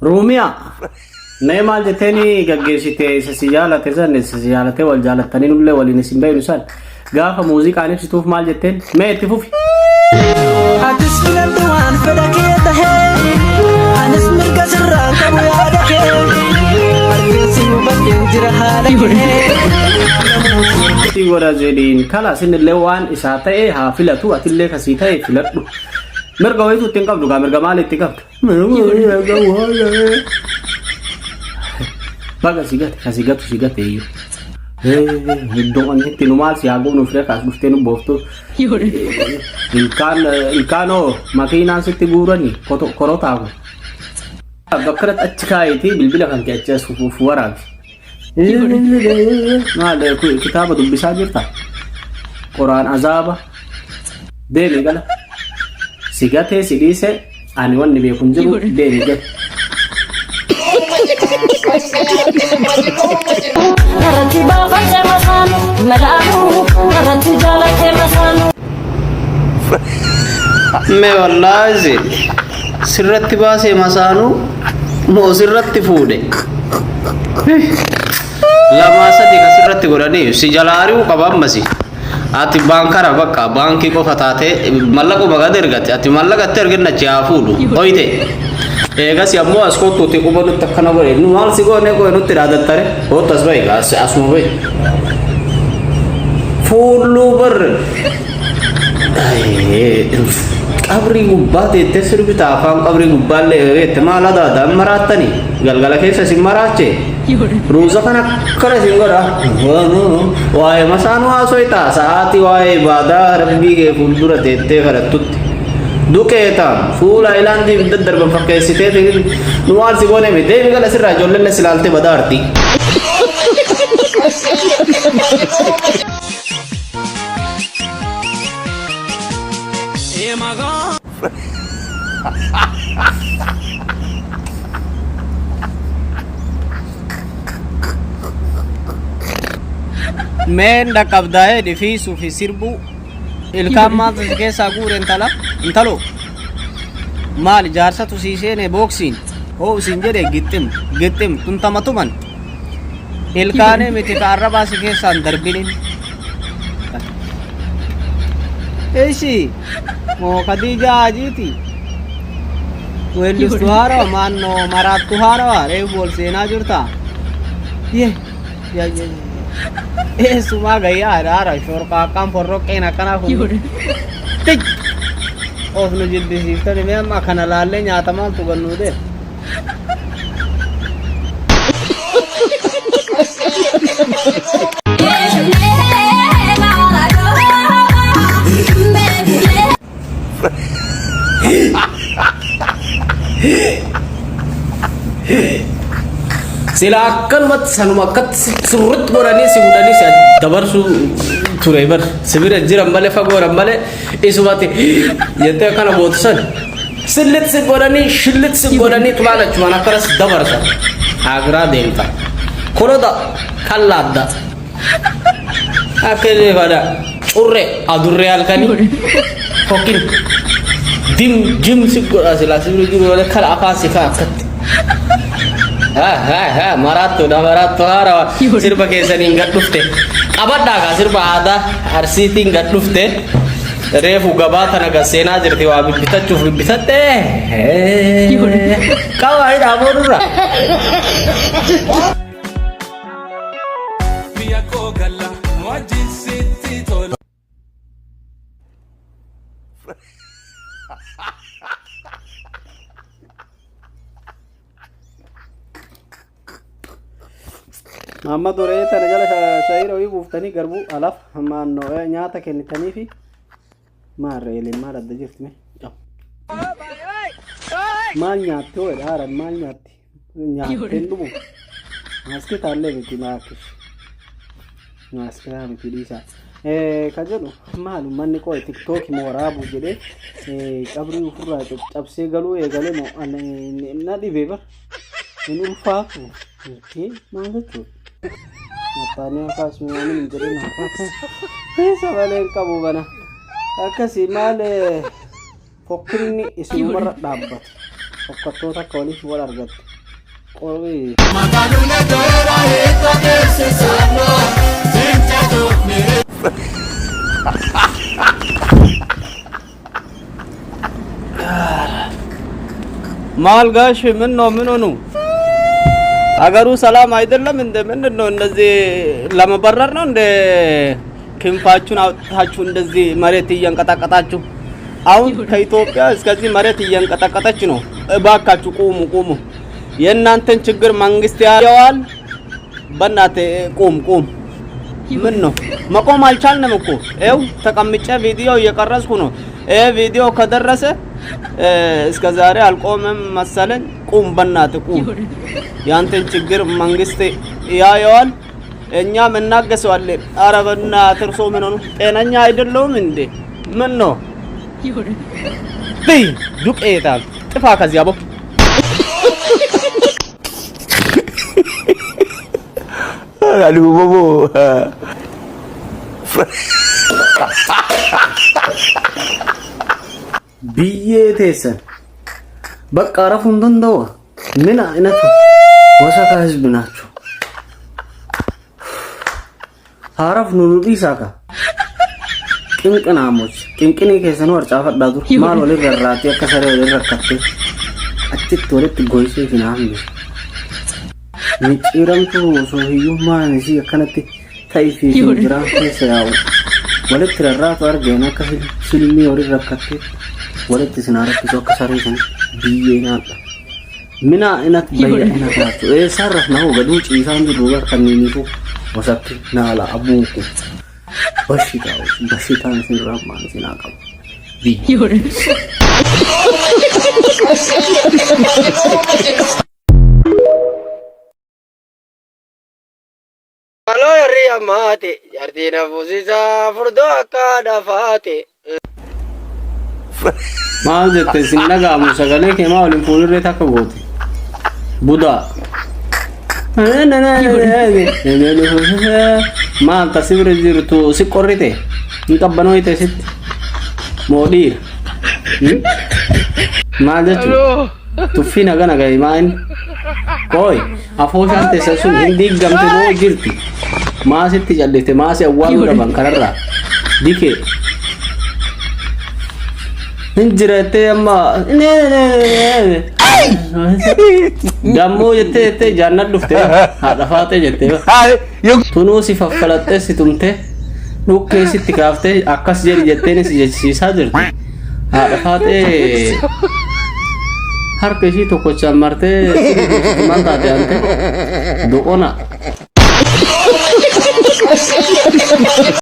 Ruumiyaa mee maal jetteeni gaggeessite isa si jaalate san isa si jaalate wal jaalattanii nullee waliin isin beeynu san gaafa muuziqaan ibsituuf maal jetteen mee itti fufi. Atis filadhu waan fedha kee tahee, anis mirga sirraan qabu yaada kee. Argeensi hubadheen jira haala kee. Si godha jedhiin kalaas innillee waan isaa ta'e haa filatu atillee kasii ta'e filadhu. Mirga wayituu ittiin qabdu gaa mirga maal itti qabdu? Baga si gate ka si gatu si gate iyyuu. Iddoo inni itti nu maal si haa goonu firee kaas dhuftee nu booftu. Ilkaan ilkaanoo makiinaan sitti guurani korotaa kun. Bakka irratti achi kaa'iitii bilbila kan kee achi as fuuf waraabi. Maal kitaaba dubbisaa jirta? Qoraan azaaba. Deemi gala. Si gatee si dhiise ani wanni beeku hin jiru deemi gala. Irratti baafadhe masaanu madaanu irratti jaaladhe masaanu. Mee wallaahi sirratti baasee masaanuu moo sirratti fuudhe? Lamaa sadi ka sirratti godhanii si jalaa ari'uu qaba ammasi. Ati baankara bakka baankii qofa taatee mallaquma gad ergate ati mallaqa itti erginna achi haa fuudhu hoyte. Eegas ammoo as kottuuti quba nutti akkana godhe nu maal si goone qoe nutti dhaadattare kottu as bahi as asuma bahi. Fuulluu barre qabrii gubbaa teettee sirbita afaan qabrii gubbaallee eegeette maal adaada hin maraattani galgala keessa isin maraache ruuza kana akkana isin godha waa'ee masaanuu haasoyta sa'aatii waa'ee ibaadaa rabbii kee fuuldura teettee kadhattutti duqeeta fuula ayilaandii ibidda darban fakkeessitee nu maal si goone miti deemi gala sirraa ijoolleen si ilaaltee badaarti. Meen dhaqqabdaa'ee dhifiisuu fi sirbuu ilkaan maaltu si keessaa guure intala intalo maali jaarsatu sii seene booksiin hoo siin jedhe gixxim gixxim tuntama tuman Ilkaanii miti ka arrabaa si keessaan darbinin. Ishi moo Khadijaa Hajiiti. Weellistu haarawa maannoo maraattu haarawa reefu ol seenaa jirta. Ye ya ya eessumaa gayyaa haara shorqaaqqaan forroqqeen akkanaa kun. Tij of nu jibbisiiftani mee amma kana laallee nyaata maaltu gannuu deema. Sila akkanumatti sanuma akkatti sirriitti godhanii si fuudhanii si dabarsuu ture bar. Si bira jiran malee fagoo malee isumatti jettee akkana gootu san. Sillit si godhanii shillit si godhanii xulaan achumaan akkanas dabarsan. Agiraa deemta. Koloda kallaadda. Akka illee fada curre adurree halkanii fokkin dim jim si godha silaa si bira jiru malee kala afaan si kaa akkatti. Maraattuudha maraattu haarawa sirba keessaniin gad dhufte. Qabadhaa kaa sirba aadaa arsiitiin gad dhufte. Reefu gabaa tana gad seenaa jirti waa bibbitachuuf bibbitatte. Qaba hidhaa boodurra. Biyya koo galla nu wajjin sitti tola. Amma duree tana jala shayira wayii buuftanii garbuu alaf maannoo nyaata kennitanii fi maarree eleen maal adda jirti mee? Maal nyaatti hoo haaran maal nyaatti? Nyaattee hin dhumu. Maaskitaallee miti maakis. Maaskitaa miti dhiisaa. Ka jedhu maal uummanni qooyi tiktookii moo waraabuu jedhee qabrii ofirraa cabsee galuu eegale moo na dhibee bara. Hin ulfaatu. Itti maal jechuudha? Maxxaanii akaas waan hin jedhin. Isa malee hin qabu bana. Akkasii maal fokkinni isinumarra dhaabbata. Fokkattoota akka waliif wal argatte. Qorri. ማል ጋሽ ምን ነው ምን ሆኑ? አገሩ ሰላም አይደለም እንደ ምንድን ነው እንደዚህ ለመበረር ነው እንደ ክንፋችሁን አውጥታችሁ እንደዚህ መሬት እያንቀጠቀጣችሁ? አሁን ከኢትዮጵያ እስከዚህ መሬት እያንቀጠቀጠች ነው። እባካችሁ ቁሙ ቁሙ። የእናንተን ችግር መንግስት ያየዋል። በእናትህ ቁም ቁም። ምን ነው መቆም አልቻልንም እኮ ይኸው ተቀምጬ ቪዲዮ እየቀረጽኩ ነው። ይሄ ቪዲዮ ከደረሰ እስከ ዛሬ አልቆምም መሰለኝ። ቁም በእናትህ ቁም። ያንተን ችግር መንግስት ያየዋል፣ እኛም እናገሰዋለን። ኧረ በእናትህ እርሶ ምን ሆኑ? ጤነኛ አይደለሁም እንዴ? ምን ነው ብይ ዱቄታ ጥፋ ከዚያ ቦ Biyyee teessan በቃ ረፉን danda'u ምን አይነት ወሰካ ህዝብ ናቸው? ሀረፍ ኑኑ dhiisaa ka qinqinaamoች qinqinii keessanuu harcaafadhaa dur maal walirra irraatee akka saree walirra rakkattee achitti walitti goysee fi naamne micciiramtuu osoo hiyyummaan isii akkanatti ta'ii fi jiraan keessa yaa'u walitti rarraatu argeen akka silmii walirra rakkattee walitti isin haa rakkisu akka saree sana biyyee nyaadha. Mina inat bayya inat naachuu eessaan rafna hoo gaduu ciisaan jirru gar kanniiniitu wasakki naala abuuku bashitaa bashitaan isin rammaan isin haa qabu. Biyya. Maloo yarri ammaati jartii na fuusisaa furdoo akka dhafaati. Maal jette isin dhaga'amu sagalee kee maa waliin fuulurree takka goote. Budaa. Maal ta si bira jirtu si qorrite hin qabbanooyte sitti moo dhiira. Maal jechuudha? Tuffii naga naga maa inni? Qooyi afooshaan teessan sun hin diigamte moo jirti? Maa sitti callifte maa si awwaaluu dhaban kanarraa? Dikee. Hin jira jettee amma dammoo jettee jettee jaannat dhufte haadha faatee jettee tunuu si faffalaxxee si tumtee dhukkee sitti kaaftee akkas jedhi jetteen si jechisiisaa jirti. Haadha faaxee harka ishii tokkochaan martee maal taate ante doqona.